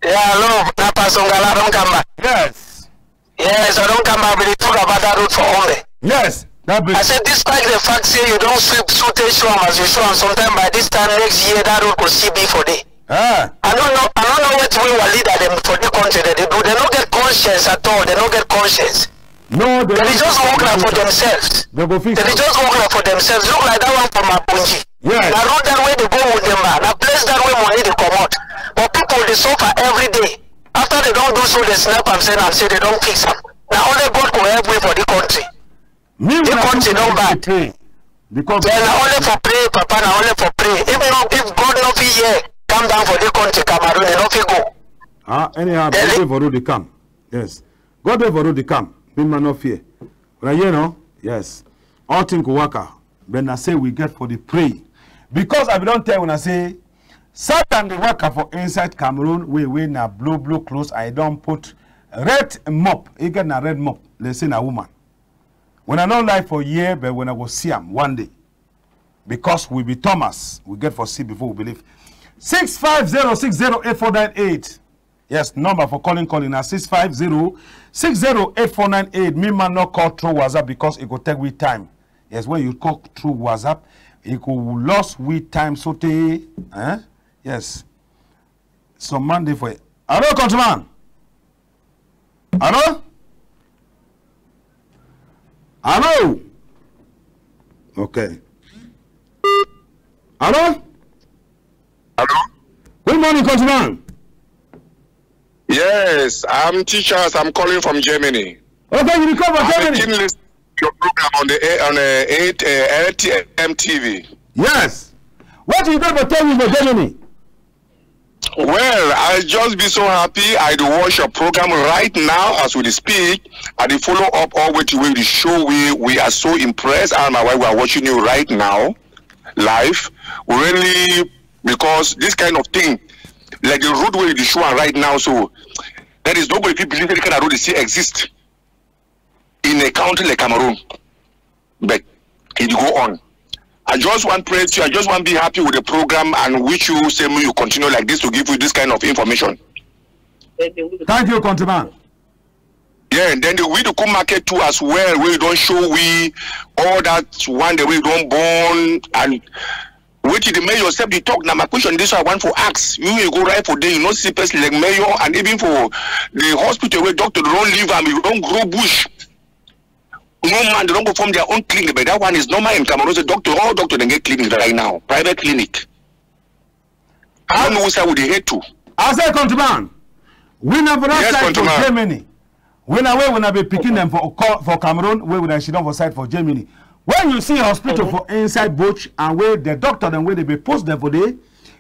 Yeah, hello. Na Pastor Ngala, I don come back. Yes. Yes, I don come back. We dey talk about that road for Ombe. Yes, that bridge. I say, despite the fact say you don sweep, so take show am as you show am. Sometime by this time next year, that road go still be for there. Ah. I don't know. I don't know what way our leader dem for the country that they do. They no get conscience at all. They no get conscience. No, they They dey just work like for themselves. They go fix They dey am. just work like for themselves. Look like that one for Mapunji. Yes. Na road that way they go with them, ah. Na place that way money dey comot. But people dey suffer every day. After they don do so, they snap am, send am, say they don fix am. Na only God go help we for the country. Me, The when I country don bad. Pray, because Yeah, na only for pray, Papa. Na only for pray. If no, if God no fit hear, come down for the country, Cameroon, e no fit go. Ah, anyhow, Then God dey for road dey come. Yes. God dey for road dey come. Big man no fear. Una hear, no? Yes. All thing go waka. But na say we get for the pray. Because I be don tell una say Satan dey waka for inside Cameroon. We, we na blue, blue clothes. I don put red mop. E get na red mop. They say na woman. When I no lie for here, but when I go see am one day. Because we be Thomas, we get for see before we believe. Six five zero six zero eight four nine eight. Yes, number for calling, calling na six five zero six zero eight four nine eight. Me man no call through WhatsApp because e go take we time. Yes, when you call through WhatsApp, e go lost we time. So tey, eh? Yes. Some man dey for it. Hello, countryman. Hello? Hello? Okay. Hello? Hello? Good morning, countryman. Yes, I'm teachers. I'm calling from Germany. Okay, you come from Germany. I've been listening to your program on the air, on the eight, uh, L T M T V. Yes. What you got to tell me for Germany? Well, I just be so happy. I dey watch your program right now as we dey speak. I dey follow up all wetin wey you dey show we. We are so impressed. I and my wife, we are watching you right now, live. We really, because this kind of thing, like the road wey you dey show am right now, so that is nobody fit believe say the kind of road dey still exist in a country like Cameroon. But e dey go on. I just wan praise you. I just wan be happy with the program and wish you say make you continue like this to give you this kind of information. Thank you, countryman. Yeah, and then the, we dey come market too as well, wey you don show we all that one, the way you don born and wetin the mayor sef dey talk. Na my question this I want for ask. You, you go right for there, you no see person like mayor and even for the hospital wey doctor don leave am, you don grow bush. No man, they don go form their own clinic, but that one is normal in Cameroon. Say doctor, all doctor dem get clinic right now, private clinic. I don't know which side we dey head to. I say, countryman, we na for that Yes, side for countryman. Germany. We na wey we na be picking them for co-, for Cameroon, wey we na sit down for side for Germany. When you see hospital for inside bush and wey the doctor dem wey dey be post them for there,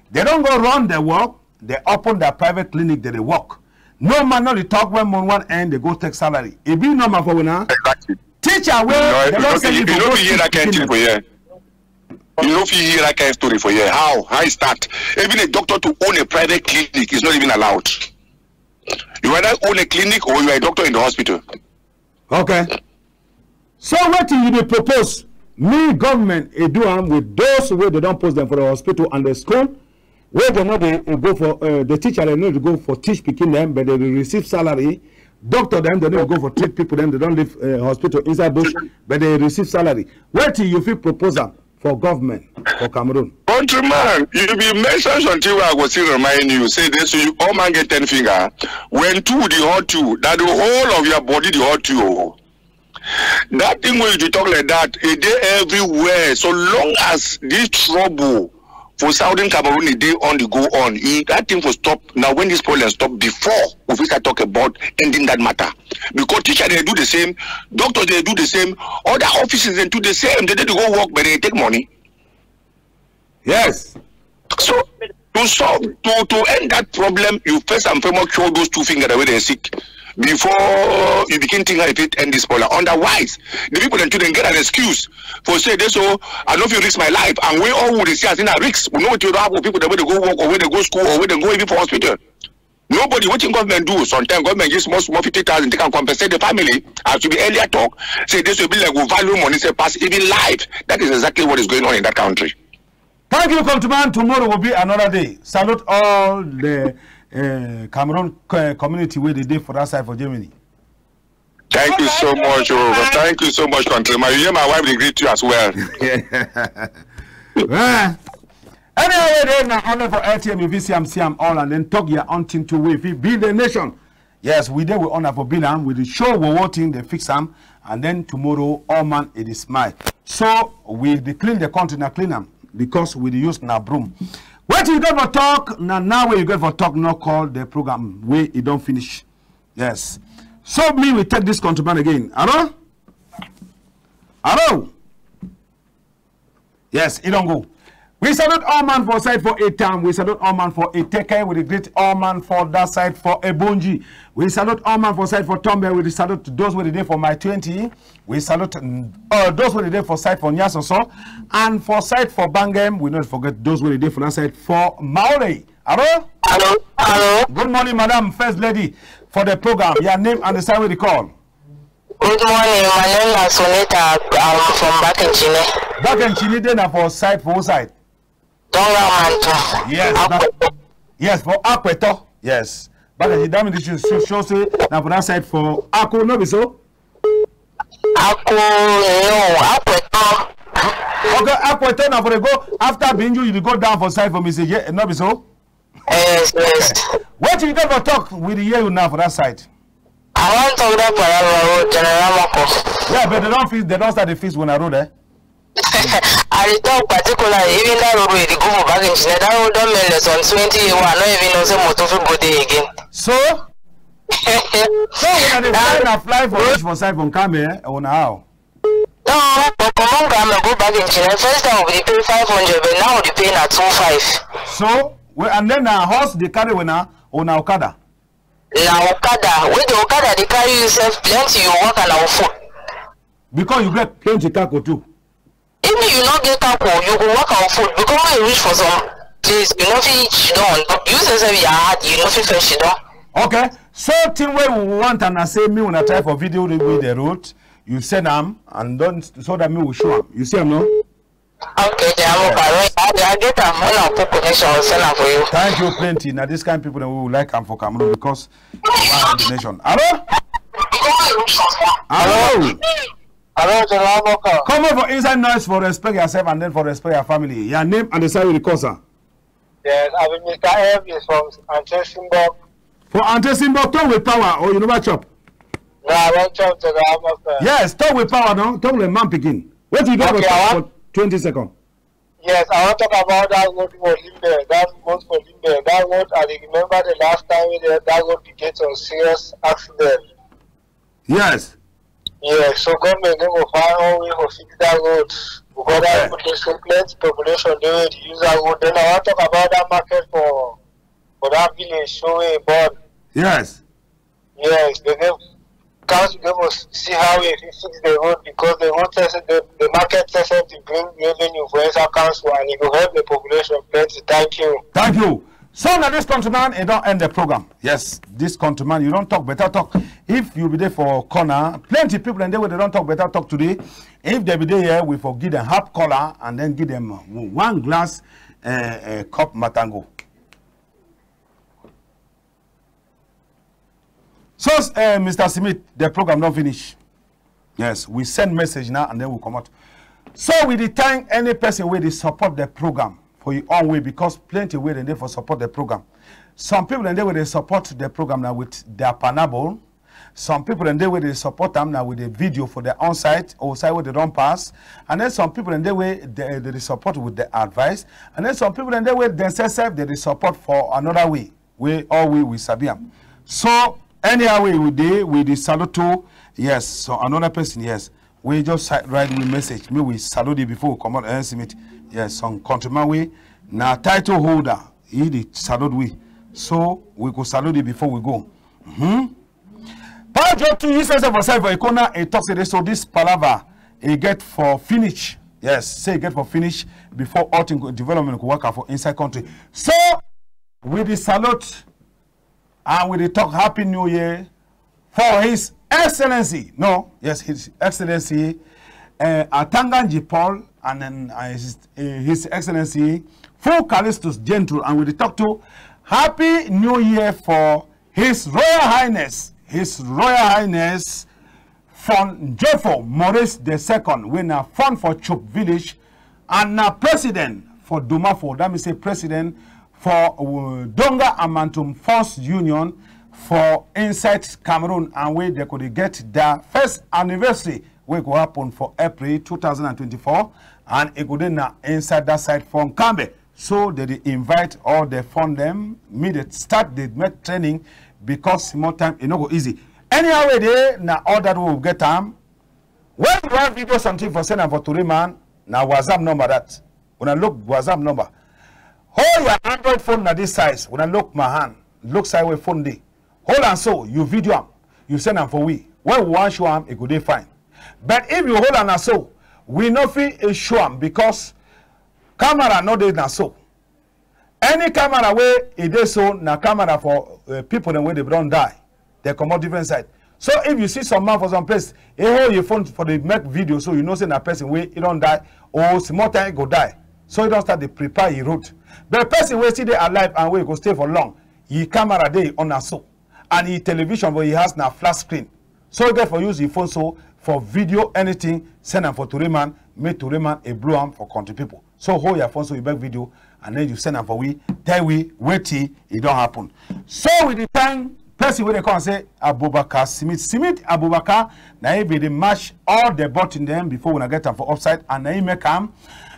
they don go run the work, they open their private clinic, they dey work. No man no dey talk when month wan end, they go take salary. E be normal for we na. Exactly. Teacher wey No, they you don no send fit, you you for no go fit hear teach that kind pikin thing dem. for here. You no fit hear that kind story for here. How? How e start? Even a doctor to own a private clinic is not even allowed. You either own a clinic or you are a doctor in the hospital. Okay. So wetin you dey propose? Me government e do am with those wey they don post them for the hospital and the school, wey they no dey, eh, go for, eh, the teacher, they no dey go for teach pikin dem, but they dey receive salary. Doctor dem, they no dey go for treat people dem, they don leave, eh, hospital inside bush, but they receive salary. Wetin you fit propose am for government for Cameroon? Countryman, you be mention something wey I go still remind you. Say this, you all man get ten finger. When two dey hurt you, that the whole of your body dey hurt you. That thing wey you dey talk like that, e dey everywhere. So long as this trouble for southern Cameroon e dey on the go on, e, that thing for stop. Now when this problem stop before, we fit start talk about ending that matter. Because teacher dey do the same, doctor dey do the same, other offices dey do the same. They dey go work, but they take money. Yes. So to solve, to, to end that problem, you first and foremost cure those two fingers wey dey sick before you begin think how you fit end this problem. Otherwise, the people dem too dem get an excuse for say this, so I no fit risk my life, and we all would see as in a risk. We know wetin don happen for people dem wey dey go work or wey dey go school or wey dey go even for hospital. Nobody, wetin government do? Sometimes government give small small fifty thousand, take and compensate the family. As we be earlier talk, say this will be like we value money say pass even life. That is exactly what is going on in that country. Thank you, countryman. Tomorrow will be another day. Salute all the uh, Cameroon uh, community where they dey for that side for Germany. Thank you so much, oh. Thank you so much, countryman. You hear my wife, they greet you as well. Well, anyway, there na only for L T M, you fit see am, see am all, and then talk your own thing to we. If you build a nation, yes, we dey we honor for build am. We dey show we what thing they fix am, and then tomorrow all man it is smile. So we dey clean the country na clean am because we dey use na broom. What you get for talk na now where you get for talk no call the program wey e don finish. Yes. So me we take this countryman again. Hello? Hello? Yes, e don go. We salute all man for side for Etam. We salute all man for Eteke. We dey greet all man for that side for Ebonji. We salute all man for side for Tombe. We dey salute those wey dey dey for my twenty. We salute uh, those wey dey dey for side for Nyasoso and for side for Bangem. We no forget those wey dey dey for that side for Maore. Hello? Hello? Hello? Good morning, madam, first lady for the program. Your name and the side wey dey call. Good morning. My name na Sonita. I'm from Bakenchine. Bakenchine dey na for side for who side? Donga Mantu. Yes, na, yes, for Akweto. Yes. Bakenchine, that mean show, show, show say na for that side for Ako, no be so? Ako, no, Akweto. Okay, Akweto na for the go after Binju, you dey go down for side for me say, yeah, no be so? Yes, yes. What you get for talk with the year now for that side? I wan talk that palava road, General Moko. Yeah, but they don't fix, they don't start the fix when I road, eh? I dey talk particular, even that road wey dey go for Bakenchine, that road don make less than twenty year wey I no even know say motor fit go there again. So? So when I dey fly na fly for reach for side for Nkame, eh? Or na how? No, for comot Nkame go Bakenchine, first time we dey pay five hundred, but now we dey pay na two five. So, we, and then na horse dey carry una, or na okada? Na okada. Wey the okada dey carry you sef plenty, you walk and na foot. Because you get plenty kako too. Even you no get kako, you go walk and foot because when you reach for some place, you no fit sit down. You sef sef you hard, you no fit first sit down. Okay, so thing wey we want and I say me when I try for video wey we the road, you send am and don so that me will show am. You see am no? Okay, then I'm okay. I, I get am when I put connection, I'll send am for you. Thank you plenty. Now this kind of people that we would like am for Cameroon because we want the nation. Hello? Hello? Hello, General Moko. Come over inside noise for respect yourself and then for respect your family. Your name and the side you dey call, sir. Yes, I be Mister Elvis from Antesimbo. For Antesimbo, talk with power or you never chop? No, I don chop, General Moko. Yes, talk with power now. Talk with man pikin. What you get Okay, for I talk want- for twenty seconds? Yes, I wan talk about that road for Limbe. That road for Limbe. That road, I dey remember the last time wey the- that road bin get some serious accident. Yes. Yes, so government no go find one way for fix that road. Because that Okay. road dey so plenty population dey wey dey use that road. Then I wan talk about that market for for that village so wey e burn. Yes. Yes, the gov- council go for see how we fit fix the road because the road sef the, the market sef dey bring revenue for inside council and e go help the population plenty. Thank you. Thank you. So now this countryman, e don end the program. Yes, this countryman, you don talk better talk. If you be there for corner, plenty people and they will they don talk better talk today. If they be there here, we for give them half collar and then give them uh, one glass uh, uh, cup matango. So, uh, Mister Smith, the program don finish. Yes, we send message now and then we comot. So we dey thank any person wey dey support the program for your own way because plenty wey dem dey for support the program. Some people dem dey wey dey support the program now with their pineapple. Some people dem dey wey dey support am now with the video for their own side or side wey they don pass. And then some people dem dey wey they, they dey support with the advice. And then some people dem dey wey themselves sef they dey support for another way. We all we we sabi am. So anyhow we we dey we dey salute too. Yes, so another person, yes. We just si- write we message. Me we salute you before we comot. Eh, Smith. Yes, some countryman we na title holder. He dey salute we. So we go salute you before we go. Mm-hmm. Paul Job too, he say for side for Ekona, he talk say this, so this palava he get for finish. Yes, say he get for finish before all thing go- development go work out for inside country. So we dey salute and we dey talk Happy New Year for His Excellency. No, yes, His Excellency uh, Atanganji Paul and then, uh, His, uh, His Excellency Fu Callistus Gentry, and we dey talk to Happy New Year for His Royal Highness, His Royal Highness Fon Jofo Maurice the Second, wey na Fon for Chup village, and na president for Dumafo, that mean say president for, uh, Donga and Mantung Fons Union for inside Cameroon, and wey dem go dey get their first anniversary wey go happen for April two thousand and twenty-four, and e go dey na inside that side for Nkambe. So dem dey invite all the Fon dem, make dem start dey make training, because small time e no go easy. Anyhow wey e dey, na all that wey we get am. When you wan video something for send am for tori man, na WhatsApp number that. Una look WhatsApp number. Hold your Android phone na this size. Una look my hand. Look side wey phone dey. Hold am so, you video am, you send am for we. When we wan show am, e go dey fine. But if you hold am na so, we no fit, eh, show am, because camera no dey na so. Any camera wey e dey so na camera for, uh, people dem wey dey don die. Dem comot different side. So if you see some man for some place, e hold yi phone for dey make video, so you know say na person wey e don die or small time e go die. So e don start dey prepare yi road. But person wey still dey alive and wey go stay for long, yi camera dey on na so, and yi television for yi house na flat screen. So e get for use yi phone so for video anything, send am for tori man, make tori man e blow am for country people. So hold your phone so you make video, and then you send am for we, tell we wetin e don happen. So we dey thank person wey dey call am say Abubakar Smith. Smith Abubakar, na him be dey mash all the button dem before una get am for upside, and na him make am.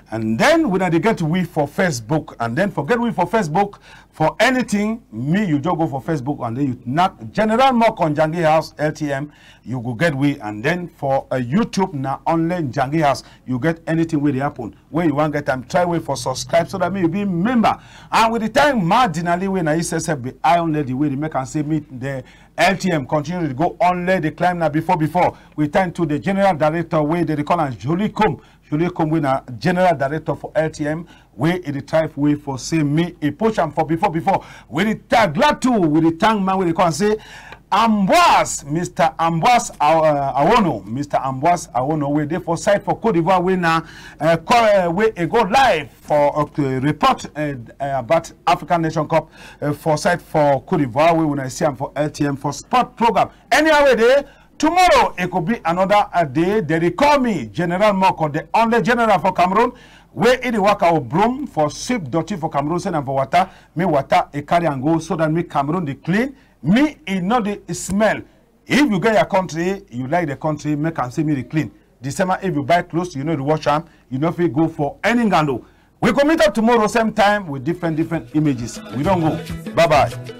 And then una dey get we for Facebook, and then for get we for Facebook, for anything, me, you just go for Facebook and then you knack General Moko Njangi House L T M, you go get we. And then for, uh, YouTube, na only Njangi House, you get anything wey dey happen. When you wan get am, try we for subscribe so that me you be member. And with the time, Ma Dinali wey na E S S F be Iron Lady wey dey make am say me the L T M continue to go only dey climb na before before. We thank to the general director wey dey dey call am Jolie Combe. Jolie Combe wey na general director for L T M, wey e dey try for we for say me e push am for before before. We dey thank, glad too, we dey thank man wey dey call am say Ambroise, Mister Ambroise Aw-, uh, Awono, Mister Ambroise Awono wey dey for side for Côte d'Ivoire, wey na, uh, co-, uh, wey e go live for, uh, report, uh, uh, about African Nation Cup, uh, for side for Côte d'Ivoire, wey una see am for L T M for sport program. Anyhow wey e dey, tomorrow e go be another, uh, day. Dem dey call me General Moko, the only general for Cameroon, wey e dey waka with broom for sweep dirty for Cameroon, send am for water. Me water e carry am go so that me Cameroon dey clean, me e no dey smell. If you get your country, you like the country, make am say me dey clean. The same if you buy clothes, you no dey wash am, you no fit go for any ngando. We go meet up tomorrow same time with different different images. We don go. Bye bye.